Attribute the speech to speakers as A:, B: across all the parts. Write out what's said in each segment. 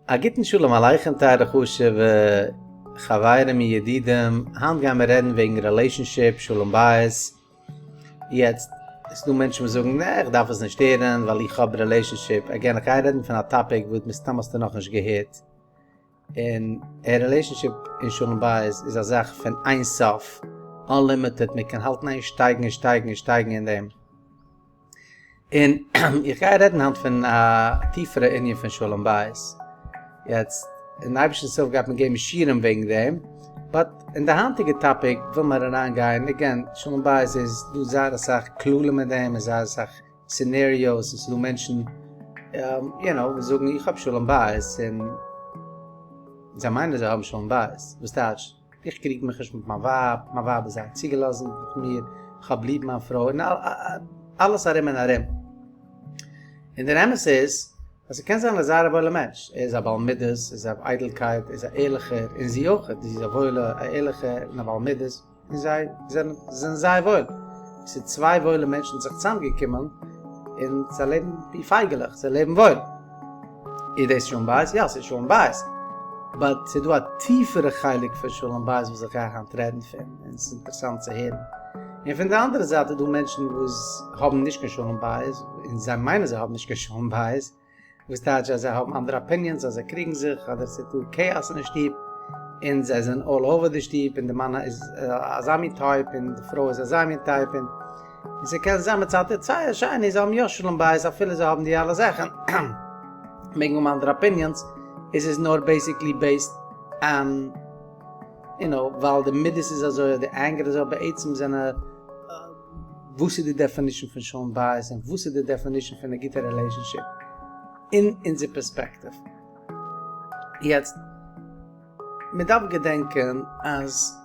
A: א גוטן שלום עליכם טייערע חשוב'ע חברים און ידידים, היינט גייען מיר רעדן וועגן רילעישאנשיפ, שלום בית, יעצט עס איז דא מענטשן וואס זאגן נע איך דארף עס נישט הערן ווייל איך האב רילעישאנשיפ, again איך גיי רעדן פון א topic וואס מסתם האסטו נאכנישט געהערט, און רילעישאנשיפ און שלום בית איז א זאך פון אין סוף, unlimited, מען קען האלטן איין שטייגן און שטייגן און שטייגן אין דעם. און איך גיי רעדן היינט פון א טיפערע ענין פון שלום בית. יעצט, אין אייבערשטנ'ס הילף גייט מען געבן שיעורים וועגן דעם, but אין די היינטיגע topic וויל מיר אריין גיין, again, שלום בית איז דא זייער אסאך כללים אין דעם, און זייער אסאך scenarios, און ס'איז דא מענטשן, you know, וואס זאגן איך האב שלום בית, און זיי מיינען זיי האבן שלום בית, וואס טייטש? איך קריג מיך נישט מיט מיין ווייב, מיין ווייב איז זייער צוגעלאזן מיט מיר, איך האב ליב מיין פרוי, און אלעס ארום און ארום. און דער אמת איז, אז ס'קען זיין ער איז זייער א וואוילער מענטש, ער איז א בעל מידות, ער איז א איידלקייט, ער איז א ערליכער, און זי אויך, זי איז א וואוילע, א ערליכע און א בעל מידות. און זיי זענען זענען זייער וואויל, עס איז צוויי וואוילע מענטשן זיך צוזאם געקומען און זיי לעבן ווי פייגעלעך, זיי לעבן וואויל. איז דאס שלום בית? יא ס'איז שלום בית, but ס'איז דא א טיפערע חלק פון שלום בית וואס איך גיי היינט רעדן פון, און ס'איז אינטערעסאנט צו הערן. און פון די אנדערע זייט איז דא מענטשן וואס האבן נישט קיין שלום בית, און זיי מיינען זיי האבן נישט קיין שלום בית, וואס טייטש אז זיי האבן אנדערע opinions אז זיי קריגן זיך אדער ס'איז דא chaos אין שטוב און זיי זענען all over די שטוב און די מאן איז אזא מין type און די פרוי איז אזא מין type און ס'קען זיין מצד השני זיי האבן יא שלום בית אפילו זיי האבן די אלע זאכן מעגן האבן אנדערע opinions איז עס נאר basically based on you know ווייל די מידות איז אזוי אדער די anger איז אזוי בעצם זענען וואס איז די definition פון שלום בית און וואס איז די definition פון א גוטע relationship אין אונזער פערספעקטיוו. יעצט, מען דארף געדענקען אז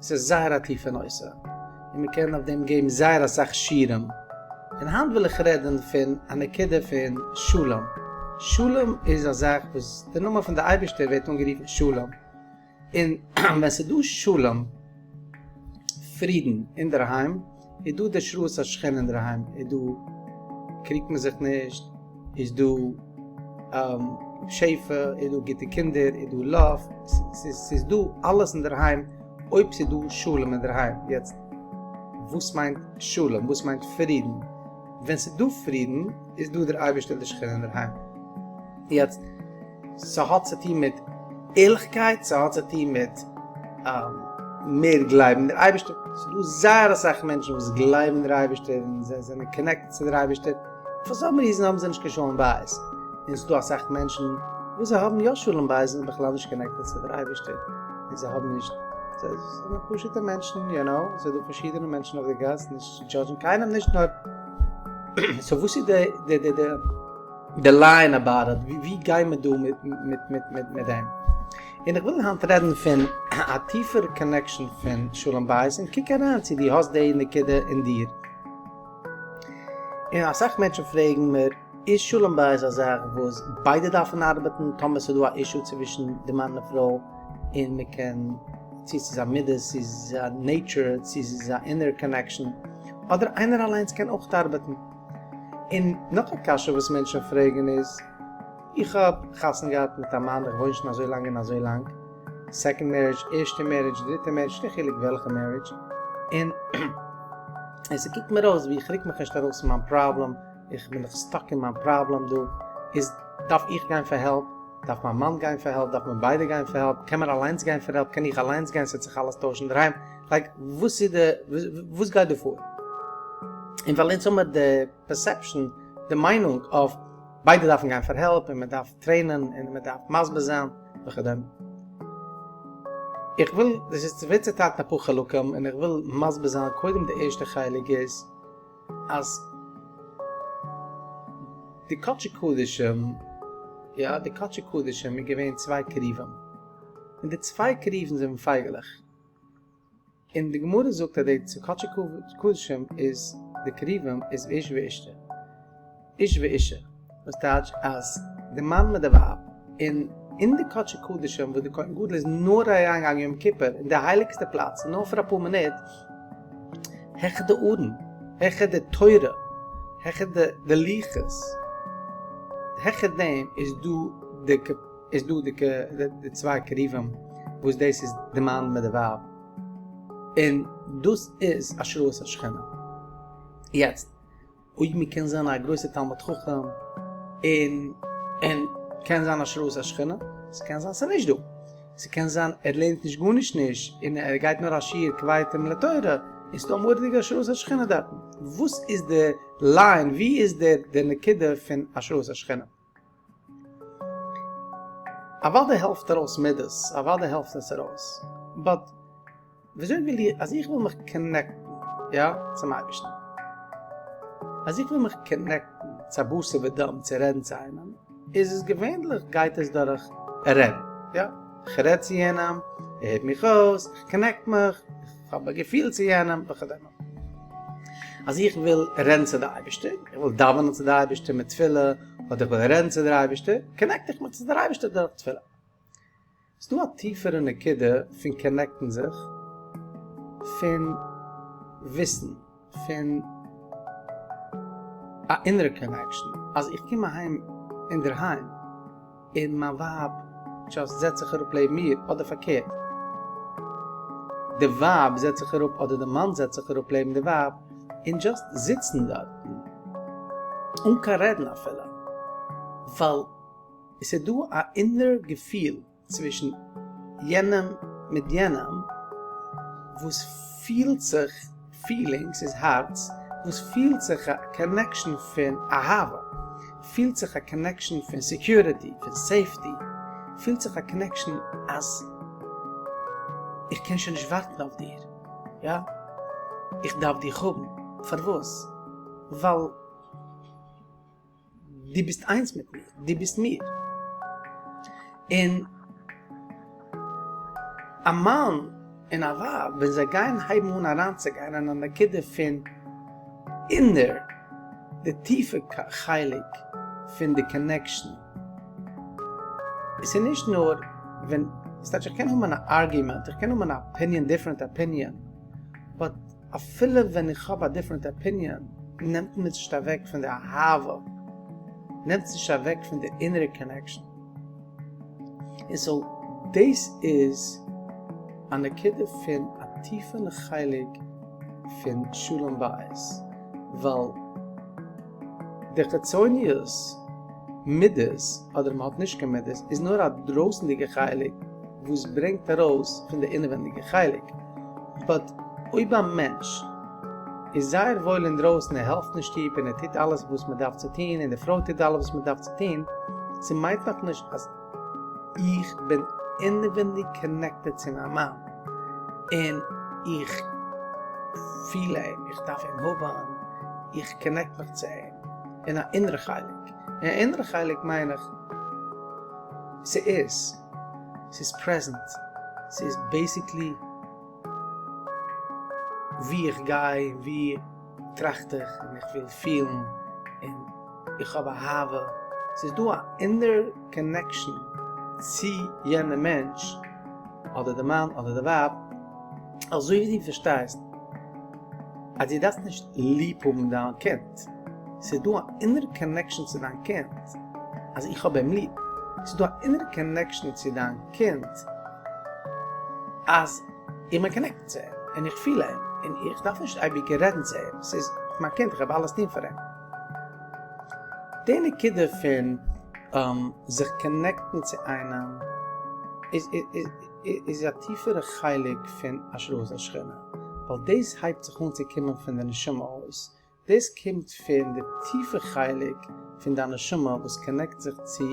A: ס'איז זייער א טיפע נושא און מען קען אויף דעם געבן זייער אסאך שיעורים, און היינט וויל איך רעדן פון א נקודה פון שלום. שלום איז א זאך וואס די נאמען פון די אייבערשטער ווערט אנגערופן שלום. און ווען ס'איז דא שלום, פרידן, אינדערהיים, איז דא די השראת השכינה אינדערהיים, איז דא קריגט מען זיך נישט, איז דא שפע, איז דא גוטע קינדער, איז דא love, ס'איז דא אלעס אינדערהיים אויב ס'איז דא שלום אינדערהיים. יעצט וואס מיינט שלום? וואס מיינט פרידן? ווען ס'איז דא פרידן איז דא דער אייבערשטער די שכינה אינדערהיים. יעצט ס'האט צו טון מיט ערליכקייט, ס'האט צו טון מיט מער גלייבן אין דער אייבערשטער, ס'איז דא זייער אסאך מענטשן וואס גלייבן אין דער אייבערשטער און זיי זענען connected צו דער אייבערשטער, for some reason האבן זיי נישט קיין שלום בית, און ס'איז דא אסאך מענטשן וואס זיי האבן יא שלום בית זענען בכלל נישט connected צו דער אייבערשטער, און זיי האבן נישט, זיי זענען פשוט'ע מענטשן, you know, ס'איז דא פארשידענע מענטשן אויף די גאס, נישט צו judge ן קיינעם נישט נאר, so וואס איז די די די די. די line about it, ווי גיי מען דא מיט דעם? און איך וויל היינט רעדן פון א טיפערע connection פון שלום בית, און קוק אריין צו דו האסט די נקודה אין דיר. און אסאך מענטשן פרעגן מיר, איז שלום בית א זאך וואס ביידע דארפן ארבעטן, טאמער ס'איז דא א issue צווישן די מאן און פרוי, און מען קען, צו ס'איז א מידה, צו ס'איז א nature, צו ס'איז א inner connection, אדער איינער אליינס קען אויך ארבעטן. און נאך א קשיא וואס מענטשן פרעגן איז, איך האב חתונה געהאט מיט א מאן, איך וואוין שוין אזוי לאנג און אזוי לאנג, second marriage, ערשטע marriage, דריטע marriage, נישט חילוק וועלכע marriage, און עס קוקט מיר אויס ווי איך רוק מיך נישט ארויס פון מיין פראבלעם, איך בין נאך stuck אין מיין פראבלעם דא, איז דארף איך גיין פאר help? דארף מיין מאן גיין פאר help? דארף מען ביידע גיין פאר help? קען מען אליינס גיין פאר help? קען איך אליינס גיין? ס'וועט זיך אלעס טוישן אינדערהיים? like וואס איז די וואס גייט דא פאר? און ווייל אונז האמיר די perception די מיינונג אויף ביידע דארפן גיין פאר help און מען דארף train ען און מען דארף מסביר זיין וכדומה. איך וויל דאס איז ווערט צוטיילט אין אפאר חלקים און איך וויל מסביר זיין קודם די ערשטע חלק איז אז די קדשי קדשים יא די קדשי קדשים איז געווען צוויי כרובים און די צוויי כרובים זענען פייגעלעך און די גמרא זאגט אז די קדשי קדשים איז די כרובים איז איש ואשתו, איש ואישה, וואס טייטש אז די מאן מיט די ווייב, און אין די קדשי קדשים וואס די כהן גדול איז נאר אריינגעגאנגען יום כיפור אין די הייליגסטע פלאץ נאר פאר אפאר מינוט, העכער די ארון, העכער די תורה, העכער די לוחות, העכער דעם איז דא די. איז דא די צוויי כרובים וואס דאס איז די מאן מיט די ווייב, און דאס איז השראת השכינה. יעצט אויב מען קען זיין א גרויסע תלמיד חכם און און קען זיין השראת השכינה, ס'קען זיין ס'איז נישט דא, ס'קען זיין ער לערנט נישט גארנישט נישט און ער גייט נאר א שיעור קווייטעם לתורה און ס'דא א מורא'דיגע השראת השכינה דארטן. וואס איז די line? ווי איז די נקודה פון השראת השכינה? אוודאי העלפט ארויס מידות, אוודאי העלפט עס ארויס, but וויאזוי וויל איך, אז איך וויל מיך connect ן, יא, צום אייבערשטן, אז איך וויל מיך connect ן צו א בשר ודם, צו רעדן צו איינעם, איז עס געווענליך גייט עס דורך רעדן, יא, איך רעד צו יענעם, ער הערט מיך אויס, איך connect מיך, איך האב א געפיל צו יענעם, וכדומה. אז איך וויל רעדן צו די אייבערשטער, איך וויל דאווענען צו די אייבערשטער מיט תפילה, אדער איך וויל רעדן צו דער אייבערשטער, connect איך מיך צו דער אייבערשטער דורך תפילה. ס'איז דא א טיפערע נקודה פון connect ן זיך, פון וויסן, פון א אינערע connection, אז איך קום אהיים אינדערהיים און מיין ווייב just זעצט זיך אראפ לעבן מיר, אדער פארקערט, די ווייב זעצט זיך אראפ אדער די מאן זעצט זיך אראפ לעבן די ווייב, און just זיצן דארטן אן קיין רעדן אפילו, ווייל עס איז דא א inner געפיל צווישן יענעם מיט יענעם וואס פילט זיך, feelings איז הארץ, וואס פילט זיך א connection פון אהבה, פילט זיך א connection פון security, פון safety, פילט זיך א connection אז איך קען שוין נישט ווארטן אויף דיר, יא, איך דארף דיך האבן, פארוואס? ווייל. דו ביסט איינס מיט מיר, דו ביסט מיר. און א מאן און א ווייב ווען זיי גייען הייבן אן אריינצוגיין אין א נקודה פון inner, די טיפע חלק פון די connection, עס איז נישט נאר ווען, ס'טייטש איך קען האבן א argument, איך קען האבן א opinion, different opinion, but אפילו ווען איך האב א different opinion נעמט מען עס נישט אוועק פון די אהבה, נעמט עס נישט אוועק פון די אינערע connection. און so דאס איז א נקודה פון א טיפענע חלק פון שלום בית, ווייל די חיצוניות מידות אדער מען האט נישט קיין מידות איז נאר א דרויסנדיגע חלק וואס ברענגט ארויס פון די אינעווענדיגע חלק, but אויב א מענטש איז זייער וואויל אינדרויסן ער העלפט אין שטוב און ער טוט אלעס וואס מען דארף צו טון און די פרוי טוט אלעס וואס מען דארף צו טון, ס'מיינט נאכנישט אז איך בין אינעווענדיג connected צו מיין מאן און איך פיל אים, איך דארף אים האבן, איך connect מיך צו אים אין א אינערע חלק, אין א אינערע חלק מיין איך ס'איז, ס'איז present, ס'איז basically ווי איך גיי, ווי טראכט איך און איך וויל פילן און איך האב אהבה, ס'איז דא א inner connection צו יענע מענטש, אדער די מאן אדער די ווייב, אזוי ווי דו פארשטייסט אז דו דארפסט נישט ליב האבן דיין קינד, ס'איז דא א inner connection צו דיין קינד אז איך האב אים ליב, ס'איז דא א inner connection צו דיין קינד אז איך בין connected צו אים און איך פיל אים און איך דארף נישט אייביג רעדן צו אים, ס'איז מיין קינד איך האב אלעס טון פאר אים. די נקודה פון זיך connect ן צו איינעם איז א טיפערע חלק פון השראת השכינה, ווייל דאס הייבט זיך אן צו קומען פון די נשמה אויס, דאס קומט פון די טיפע חלק פון דיין נשמה וואס connect זיך צו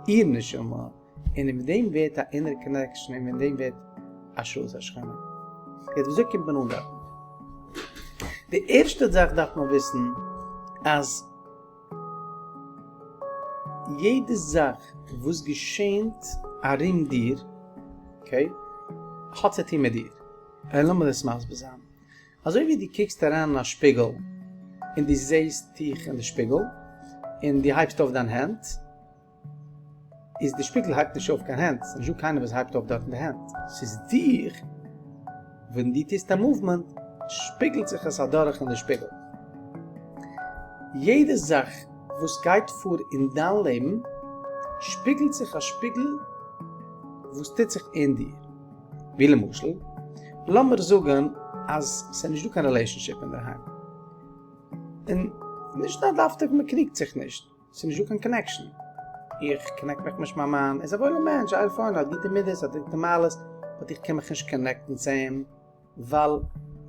A: איר נשמה, און אין דעם ווערט א inner connection און אין דעם ווערט השראת השכינה. יעצט וויאזוי קומט מען אן דארטן? די ערשטע זאך דארף מען וויסן אז יעדע זאך וואס געשענט ארום דיר, okay, האט צו טון מיט דיר. און לאמיר דאס מסביר זיין. אזוי ווי דו קוקסט אריין אין א שפיגל און דו זעסט דיך אין די שפיגל און דו הייבסט אויף דיין הענט, איז די שפיגל הייבט נישט אויף קיין הענט, ס'איז נישטא קיינער וואס הייבט אויף דארטן די הענט, ס'איז דיך, ווען דו טוסט א movement שפיגלט זיך עס אדורך אין די שפיגל. יעדע זאך וואס גייט פאר אין דיין לעבן. שפיגלט זיך א שפיגל וואס טוט זיך אין דיר. ווי למשל, לאמיר זאגן אז ס'איז נישט דא קיין relationship אינדערהיים. און נישט נאר דווקא מען קריגט זיך נישט, ס'איז נישט דא קיין connection. איך connect מיך נישט מיין מאן, ער איז א וואוילער מענטש, אייער פריינד, האט גוטע מידות, האט גוטע מעלות, but איך קען מיך נישט connect ן צו אים, ווייל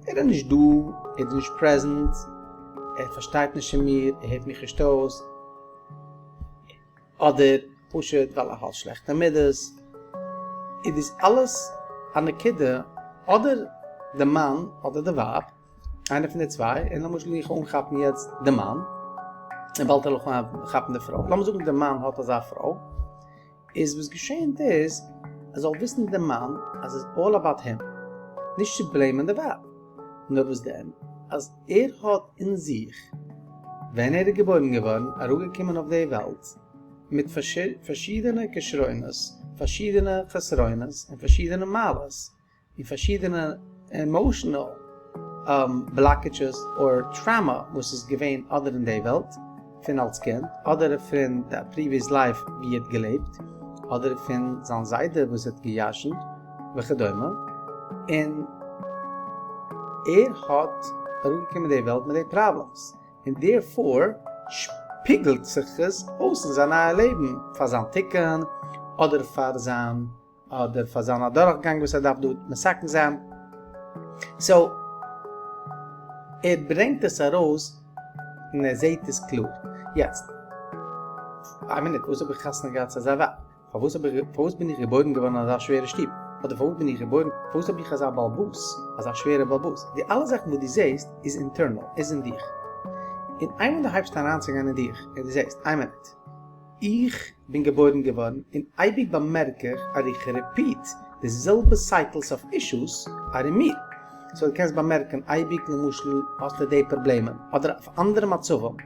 A: ער איז נישט דא, ער איז נישט present, ער פארשטייט נישט צו מיר, ער הערט מיך נישט אויס, אדער פשוט ווייל ער האט שלעכטע מידות, איז דאס אלעס א נקודה, אדער די מאן אדער די ווייב, איינער פון די צוויי, און למשל איך אנכאפן יעצט די מאן, און באלד וועל איך אנכאפן די פרוי, לאמיר זאגן די מאן האט אזא פרוי, איז וואס געשענט איז, ער זאל וויסן די מאן אז איז all about him, נישט צו blame ען די ווייב, נאר וואס דען אז ער האט אין זיך ווען ער איז געבוירן געווארן אראפגעקומען אויף די וועלט מיט פארשידענע כשרונות, פארשידענע חסרונות און פארשידענע מעלות, און פארשידענע emotional blockages or trauma וואס איז געווען אדער אין די וועלט פון אלס קינד אדער פון די previous life ווי ער האט געלעבט אדער פון זיין זיידע וואס האט געירשנט וכדומה און ער האט אראפגעקומען די וועלט מיט די problems און therefore שפיגלט זיך עס אויס אין זיין נייע לעבן פאר זיין תיקון אדער פאר זיין אדער פאר זיין אדורכגאנג וואס ער דארף דא מתקן זיין, so ער ברענגט עס ארויס און ער זעהט עס קלאר. יעצט, איין מינוט, פארוואס האב איך חתונה געהאט צו אזא ווייב? פארוואס האב איך, פארוואס בין איך געבוירן געווארן אין אזא שווערע שטוב? אדער פארוואס בין איך געבוירן, פארוואס האב איך אזא באלבאס, אזא שווערע באלבאס? די אלע זאכן וואס דו זעהסט איז internal, איז אין דיך. און איינמאל דו הייבסט אן אריינצוגיין אין דיך און דו זעהסט, איין מינוט, איך בין געבוירן געווארן און אייביג באמערק איך אז איך repeat די זעלבע cycles אויף issues ארום מיר. so דו קענסט באמערקן אייביג למשל האסטו די פראבלעמען אדער אויף אנדערע מצבים.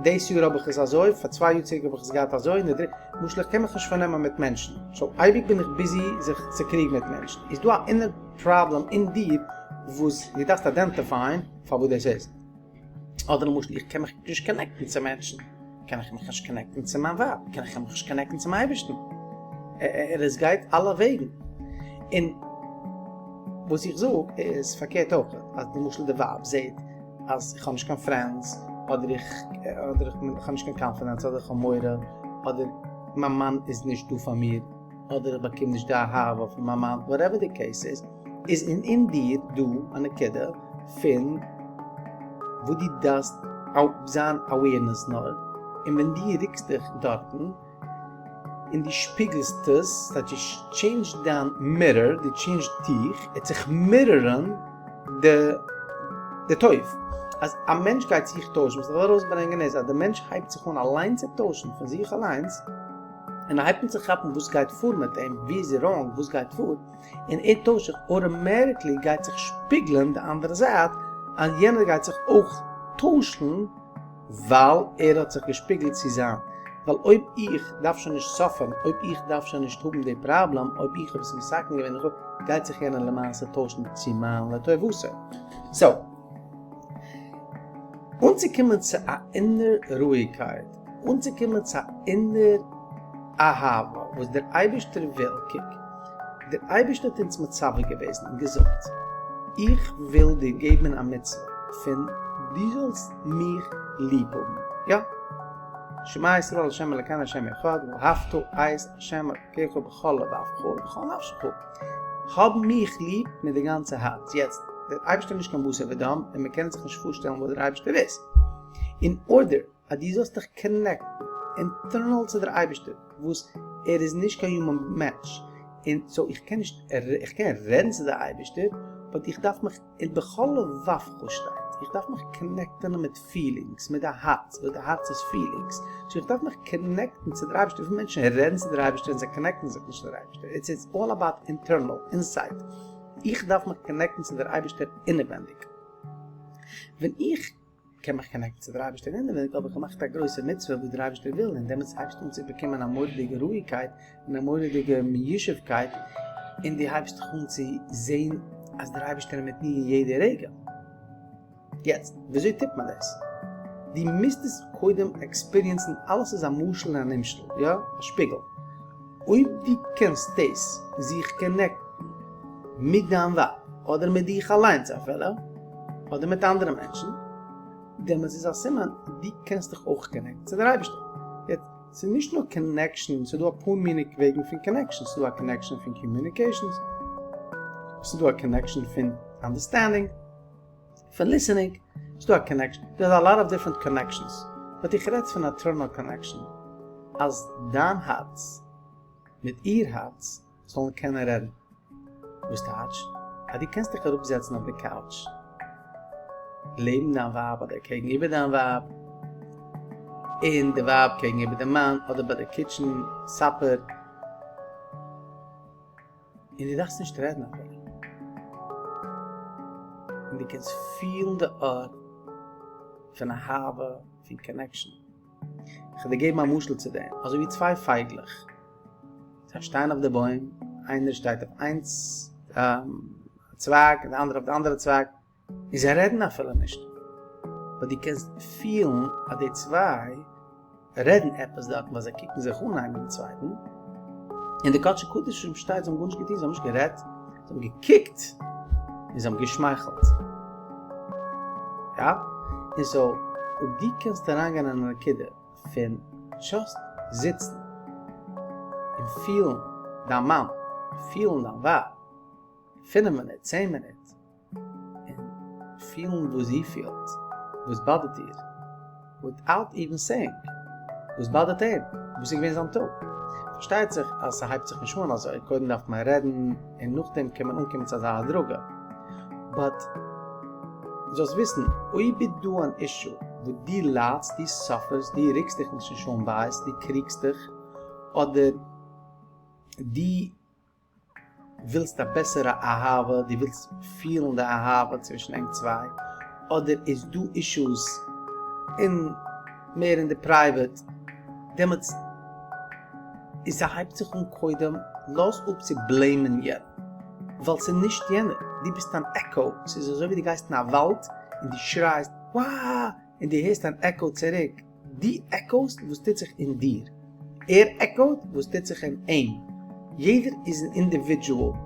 A: דאס יאר האב איך עס אזוי, פאר צוויי יאר צוריק האב איך עס געהאט אזוי, און די דריטע, למשל איך קען מיך נישט פארנעמען מיט מענטשן, so אייביג בין איך busy זיך צו קריגן מיט מענטשן. איז דא א inner problem אין דיר וואס דו דארפסט identify ען פארוואס דאס איז. אדער למשל איך קען מיך נישט connect ן צו מענטשן, קען איך מיך נישט connect ן צו מיין ווייב, קען איך מיך נישט connect ן צום אייבערשטן, ער עס גייט אלע וועגן, און וואס איך זאג איז פארקערט אויך, אז למשל די ווייב זעט אז איך האב נישט קיין friends, אדער איך אדער איך האב נישט קיין confidence, אדער איך האב מורא, אדער מיין מאן איז נישט דא פאר מיר, אדער איך באקום נישט די אהבה פון מיין מאן, whatever די case איז, איז אין אין דיר דא א נקודה פון וואס דו דארפסט זיין awareness נאר, און ווען דו רוקסט דיך דארטן און דו שפיגלסט עס, ס'הייסט דו change סט דיין mirror, דו change סט דיך, עט זיך mirror ן די די טוב. אז א מענטש גייט זיך טוישן, וואס איך וויל ארויסברענגען איז אז די מענטש הייבט זיך אן אליינס צו טוישן פון זיך אליינס, און ער הייבט אן צו כאפן וואס גייט פאר מיט אים, ווי איז ער wrong, וואס גייט פאר, און ער טוישט זיך, automatically גייט זיך שפיגלען די אנדערע זייט אז יענער גייט זיך אויך טוישן ווייל ער האט זיך געשפיגלט צו זיין, ווייל אויב איך דארף שוין נישט suffer ן, אויב איך דארף שוין נישט האבן די פראבלעם, אויב איך האב עס מתקן געווען וכו', גייט זיך יענער למעשה טוישן צו מיין לטובתו. so, אנצוקומען צו א inner רואיגקייט, אנצוקומען צו א inner אהבה וואס דער אייבערשטער וויל, קוק, דער אייבערשטער האט אונז מצווה געוועזן און געזאגט, איך וויל דיר געבן א מצוה פון דו זאלסט מיך ליב האבן, יא, שמע ישראל ה' אלקינו ה' אחד ואהבת את ה' אלקיך בכל לבבך ובכל נפשך, האב מיך ליב מיט די גאנצע הארץ, יעצט, דער אייבערשטער איז נישט קיין בשר ודם און מען קען זיך נישט פארשטעלן וואס דער אייבערשטער איז, אין order אז דו זאלסט דיך connect ן internal צו דער אייבערשטער וואס ער איז נישט קיין human מענטש, און so איך קען נישט, איך קען רעדן צו דער אייבערשטער, but איך דארף מיך, און בכל לבבך שטייט, איך דארף מיך connect ן מיט feelings, מיט די הארץ, וואס די הארץ איז feelings, so איך דארף מיך connect ן צו דער אייבערשטער, וויפיל מענטשן רעדן צו דער אייבערשטער און זיי connect ן זיך נישט צו דער אייבערשטער, it's it's all about internal, inside, איך דארף מיך connect ן צו דער אייבערשטער אינעווענדיג, ווען איך. קען מיך connect ן צו דער אייבערשטער אינעווייניג האב איך געמאכט א גרויסע מצוה וואס דער אייבערשטער וויל און דעמאלטס הייבסטו אן צו באקומען א מורא'דיגע רואיגקייט און א מורא'דיגע מיושב'קייט און דו הייבסט דיך אן צו זען אז דער אייבערשטער איז מיט מיר יעדע רגע. יעצט, וויאזוי טוט מען דאס? דו מוזט עס קודם עקספיריענסן, אלעס איז א משל און א נמשל, יא? א שפיגל. אויב דו קענסט דאס זיך קאנעקטן מיט דיין ווייב, אדער מיט דיך אליינס אפילו, אדער מיט אנדערע מענטשן, דעמאלטס איז א סימן דו קענסט דיך אויך קאנעקטן צו דער אייבערשטער. יעצט, ס'איז נישט נאר connection, ס'איז דא אפאר מיני וועגן פון connection, ס'איז דא א connection פון communications, ס'איז דא א connection פון understanding, פון listening, ס'איז דא א connection, there are a lot of different connections, but איך רעד פון א eternal connection, אז דיין הארץ מיט איר הארץ זאלן קענען רעדן. וואס טייטש? אז דו קענסט דיך אראפזעצן אויף די couch לעבן דיין ווייב אדער קעגן איבער דיין ווייב, און די ווייב קעגן איבער די מאן, אדער ביי די kitchen supper, און דו דארפסט נישט רעדן אפילו, און דו קענסט פילן די אור פון אהבה, פון connection. איך וועל דיר געבן א משל צו דעם, אזוי ווי צוויי פייגלעך, זיי שטייען אויף די בוים, איינער שטייט אויף איינס צווייג און די אנדערע אויף די אנדערע צווייג, און זיי רעדן אפילו נישט, but דו קענסט פילן אז די צוויי רעדן עפעס דארטן ווייל זיי קוקן זיך אן איינער דעם צווייטן, און די קדשי קדשים שטייט זיי האבן גארנישט געטון, זיי האבן נישט גערעדט, זיי האבן געקוקט און זיי האבן געשמייכלט. יא? און so אויב דו קענסט אריינגיין אין א נקודה פון just זיצן און פילן דיין מאן, פילן דיין ווייב, פינף מינוט, צען מינוט, און פילן וואס זי פילט, וואס באדערט איר, without even saying, וואס באדערט אים, וואס איז געווען זיין טאג. פארשטייט זיך אז ס'הייבט זיך נישט אן אזוי, קודם דארף מען רעדן און נאכדעם קען מען אנקומען צו אזא הדרגה, but זאלסט וויסן, אויב איז דא אן issue וואס דו ליידסט, דו סאפערסט, דו רוקסט דיך נישט אין שלום בית, דו קריגסט דיך, אדער דו ווילסט א בעסערע אהבה, דו ווילסט פילן די אהבה צווישן ענק צוויי, אדער איז דא issues אין מער אין די private, דעמאלטס איז ס'הייבט זיך אן קודם לאז אפ צו בלעימען יענעם, ווייל ס'איז נישט יענער, דו ביסט אן עקאו, ס'איז אזוי ווי דו גייסט אין א וואלד און דו שרייסט וואא! און דו הערסט אן עקאו צוריק, דו עקאוסט וואס טוט זיך אין דיר, ער עקאוט וואס טוט זיך אין אים, יעדער איז אן individual,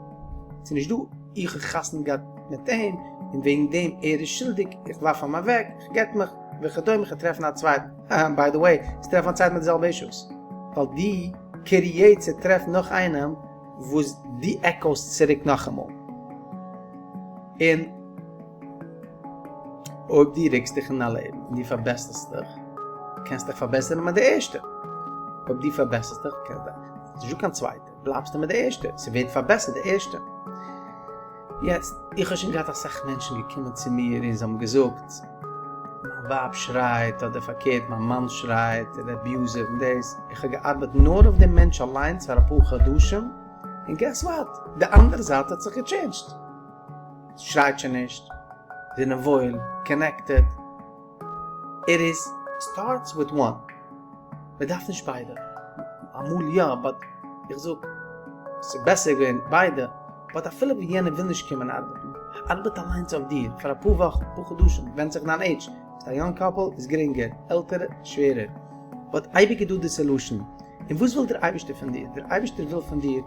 A: ס'איז נישט דא איך האב חתונה געהאט מיט אים און וועגן דעם ער איז שולדיג, איך ווארף אים אוועק, איך גט מיך, וכדומה, איך טרעפן א צווייטן, by the way, עס טרעפן א צווייטן מיט די זעלבע issues, ווייל דו create צו טרעפן נאך איינעם וואס דו עקאוסט צוריק נאכאמאל, און. אויב דו רוקסט דיך אין דיין לעבן און דו פארבעסערסט דיך, קענסטו דיך פארבעסערן מיט די ערשטע. אויב דו פארבעסערסט דיך, קענסטו, ס'איז נישטא קיין צווייטע, בלייבסטו מיט די ערשטע, ס'ווערט פארבעסערט די ערשטע. יעצט, איך האב שוין געהאט אסאך מענטשן געקומען צו מיר און זיי האבן געזאגט, מיין ווייב שרייט, אדער פארקערט, מיין מאן שרייט, ער איז abusive און דאס. איך האב געארבעט נאר אויף דעם מענטש אליינס פאר אפאר חדשים, און guess what? די אנדערע זייט האט זיך געטשעינדזשט. שרייט שוין נישט, זענען וואויל, connected, it is starts with one, מען דארף נישט ביידע, אמאל יא but איך זאג ס'איז בעסער געווען ביידע, but אפילו ווען יענער וויל נישט קומען ארבעטן, ארבעט אליינס אויף דיר פאר אפאר וואכן, אפאר חדשים, ווענדט זיך דיין עידזש, ביסט א young couple איז גרינגער, עלטערע שווערער, but אייביג איז דא די solution, און וואס וויל דער אייבערשטער פון דיר? דער אייבערשטער וויל פון דיר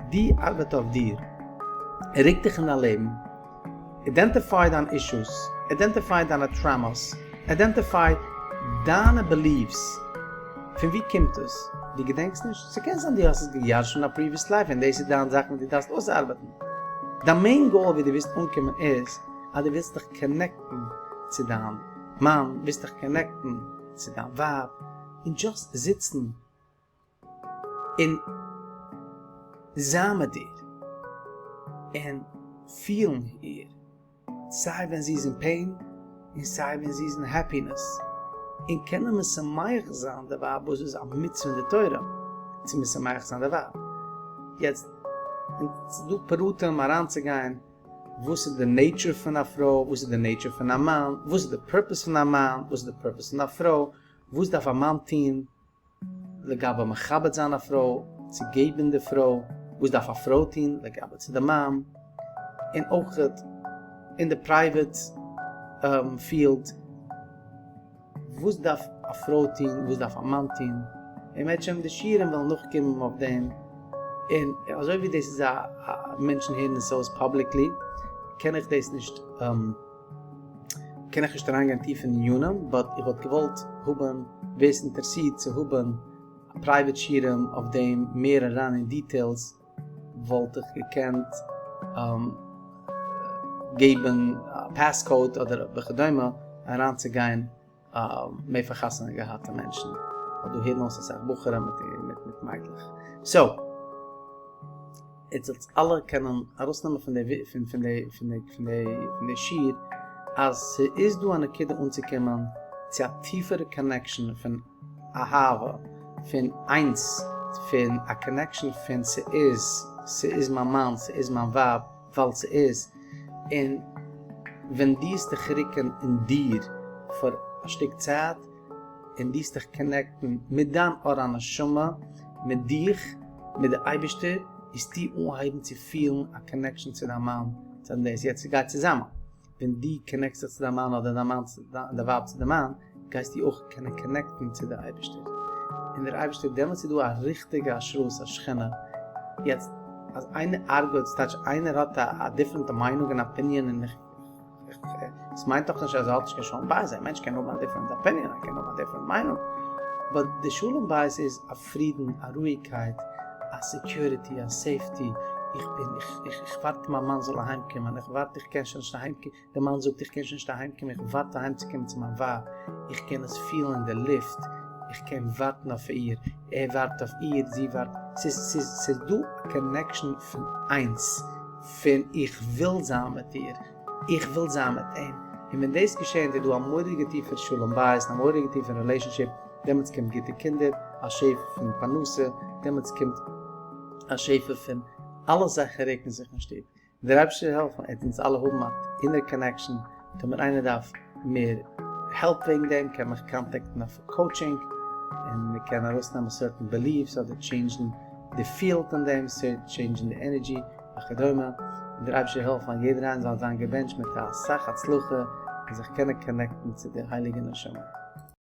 A: דו ארבעט אויף דיר, רוק דיך אין דיין לעבן, identify דיין issues, identify דיינע traumas, identify דיינע beliefs, פון ווי קומט עס? דו געדענקסט נישט? ס'קען זיין דו האסט עס געירש'ט פון א previous life און דאס איז דיין זאך וואס דו דארפסט אויסארבעטן. דיין main goal ווי דו ווילסט אנקומען איז אז דו ווילסט דיך קאנעקטן צו דיין מאן, ווילסט דיך קאנעקטן צו דיין ווייב, און just זיצן און זיין מיט איר און פילן איר, סיי ווען זי איז אין pain און סיי ווען זי איז אין happiness, און קענען משמח זיין די ווייב וואס איז א מצוה אין די תורה צו משמח זיין די ווייב. יעצט ס'איז דא פרטים אריינצוגיין וואס איז די nature פון א פרוי, וואס איז די nature פון א מאן, וואס איז די purpose פון א מאן, וואס איז די purpose פון א פרוי, וואס דארף א מאן טון לגבי מכבד זיין א פרוי, צו געבן די פרוי, וואס דארף א פרוי טון לגבי צו די מאן, און אויך אין די private field. וואס דארף א פרוי טון, וואס דארף א מאן טון, און מערטשעם די שיעורים וועלן נאכקומען אויף דעם, און אזוי ווי דאס איז א מענטשן הערן עס אויס publicly, קען איך דאס נישט קען איך נישט אריינגיין טיף אין ענינים, but איך וואלט געוואלט האבן ווער ס'אינטערעסירט צו האבן א private שיעורים אויף דעם מער אריין אין details וואלט איך געקענט געבן א passcode אדער וכדומה אריינצוגיין מער פאר חתונה געהאטע מענטשן, ווייל דא הערן אויס אסאך בחורים מיט מיט מיידלעך. so, עטס זאלטס אלע קענען ארויסנעמען פון די פון פון די פון די פון די פון די שיעור אז ס'איז דא א נקודה אנצוקומען צו א טיפערע connection פון אהבה, פון איינס, פון א connection פון ס'איז, ס'איז מיין מאן, ס'איז מיין ווייב, ווייל ס'איז, און ווען דו וועסט דיך רוקן אין דיר פאר א שטיק צייט, און דו וועסט דיך connect ן מיט דיין אור הנשמה, מיט דיך, מיט די אייבערשטער, וועסטו אנהייבן צו פילן א connection צו דיין מאן, צו דאס, יעצט ס'גייט צוזאמען. ווען דו connect סט זיך צו דיין מאן אדער דיין מאן צו דיין ווייב צו די מאן, גייסטו אויך קענען connect ן צו דער אייבערשטער. און דער אייבערשטער, דעמאלטס איז דא א ריכטיגע השראת השכינה. יעצט, אז איינער argue ט, ס'טייטש איינער האט א different מיינונג און opinion און איך, עס מיינט דאך נישט אז ער האט נישט קיין שלום בית, א מענטש קען האבן א different opinion, ער קען האבן א different מיינונג, but די שלום בית איז א פרידן, א רואיגקייט, א security, א safety, איך בין, איך, איך, איך ווארט מיין מאן זאל אהיים קומען, איך ווארט איך קען שוין נישט אהיים קומען, די מאן זאגט איך קען שוין נישט אהיים קומען, איך ווארט אהיים צו קומען צו מיין ווייב, איך קען עס פילן אין די לופט, איך קען ווארטן אויף איר, ער ווארט אויף איר, זי ווארט, ס'איז, ס'איז, ס'איז דא א connection פון איינס, פון איך וויל זיין מיט איר, איך וויל זיין מיט אים, און ווען דאס געשענט איז דא א מורא'דיגע טיפער שלום בית, א מורא'דיגע טיפער relationship, דעמאלטס קומט גוטע קינדער, א שפע פון פרנסה, דעמאלטס קומט א שפע פון אלע זאכן רוקן זיך אין שטוב. דער אייבערשטער זאל העלפן עט אונז אלע האבן א inner connection, טאמער איינער דארף מער help וועגן דעם קען מיך contact ן אויף coaching, און מען קען ארויסנעמען certain beliefs אדער change ן די field אין דעם, change ן די energy וכדומה, און דער אייבערשטער זאל העלפן אז יעדער איינער זאל זיין געבענטשט מיט אסאך הצלחה און זיך קענען connect ן צו די הייליגע נשמה.